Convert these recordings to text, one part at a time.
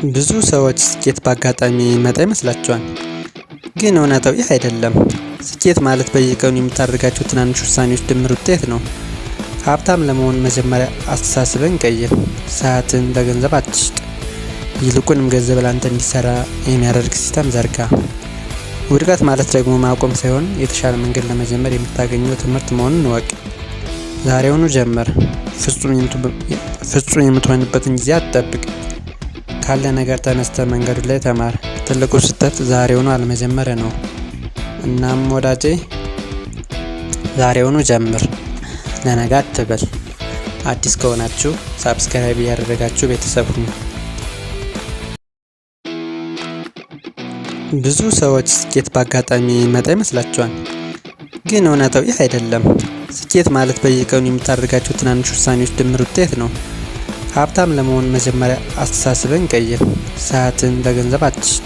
ብዙ ሰዎች ስኬት በአጋጣሚ የሚመጣ ይመስላቸዋል። ግን እውነታው ይህ አይደለም። ስኬት ማለት በየቀኑ የምታደርጋቸው ትናንሽ ውሳኔዎች ድምር ውጤት ነው። ሀብታም ለመሆን መጀመሪያ አስተሳሰብህን ቀይር። ሰዓትን ለገንዘብ አትሽጥ። ይልቁንም ገንዘብ ላንተ እንዲሰራ የሚያደርግ system ዘርጋ። ውድቀት ማለት ደግሞ ማቆም ሳይሆን የተሻለ መንገድ ለመጀመር የምታገኘው ትምህርት መሆኑን እወቅ። ዛሬውኑ ጀምር። ፍጹም የምትሆንበትን ጊዜ አትጠብቅ። ካለ ነገር ተነስተህ መንገዱ ላይ ተማር። ትልቁ ስህተት ዛሬውኑ አለመጀመር ነው። እናም ወዳጄ፣ ዛሬውኑ ጀምር፣ ለነገ አትበል። አዲስ ከሆናችሁ subscribe እያደረጋችሁ ቤተሰብ ሁኑ። ብዙ ሰዎች ስኬት በአጋጣሚ የሚመጣ ይመስላቸዋል። ግን እውነታው ይህ አይደለም። ስኬት ማለት በየቀኑ የምታደርጋቸው ትናንሽ ውሳኔዎች ድምር ውጤት ነው። ሀብታም ለመሆን መጀመሪያ አስተሳሰብህን ቀይር። ሰዓትን ለገንዘብ አትሽጥ።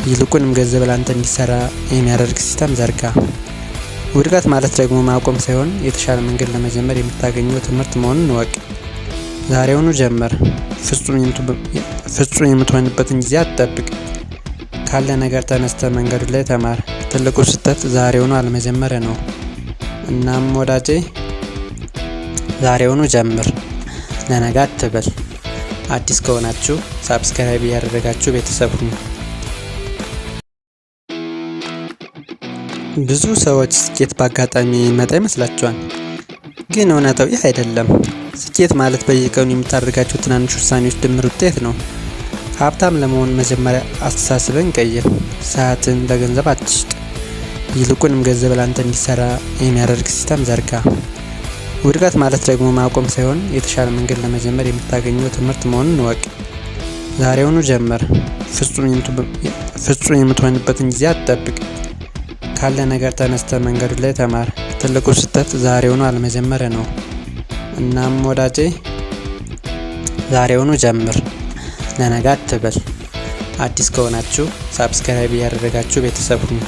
ይልቁንም ገንዘብ ላንተ እንዲሰራ የሚያደርግ system ዘርጋ። ውድቀት ማለት ደግሞ ማቆም ሳይሆን የተሻለ መንገድ ለመጀመር የምታገኘው ትምህርት መሆኑን እወቅ። ዛሬውኑ ጀምር። ፍጹም የምትሆንበትን ጊዜ አትጠብቅ። ካለ ነገር ተነስተህ መንገዱ ላይ ተማር። ትልቁ ስህተት ዛሬውኑ አለመጀመር ነው። እናም ወዳጄ፣ ዛሬውኑ ጀምር፣ ለነገ አትበል። አዲስ ከሆናችሁ subscribe እያደረጋችሁ ቤተሰብ ሁኑ። ብዙ ሰዎች ስኬት በአጋጣሚ የሚመጣ ይመስላቸዋል። ግን እውነታው ይህ አይደለም። ስኬት ማለት በየቀኑ የምታደርጋቸው ትናንሽ ውሳኔዎች ድምር ውጤት ነው። ሀብታም ለመሆን መጀመሪያ አስተሳሰብህን ቀይር። ሰዓትን ለገንዘብ አትሽጥ። ይልቁንም ገንዘብ ላንተ እንዲሰራ የሚያደርግ system ዘርጋ። ውድቀት ማለት ደግሞ ማቆም ሳይሆን የተሻለ መንገድ ለመጀመር የምታገኘው ትምህርት መሆኑን እወቅ። ዛሬውኑ ጀምር። ፍጹም የምትሆንበትን ጊዜ አትጠብቅ። ካለ ነገር ተነስተህ መንገዱ ላይ ተማር። ትልቁ ስህተት ዛሬውኑ አለመጀመር ነው። እናም ወዳጄ፣ ዛሬውኑ ጀምር፣ ለነገ አትበል። አዲስ ከሆናችሁ subscribe እያደረጋችሁ ቤተሰብ ሁኑ።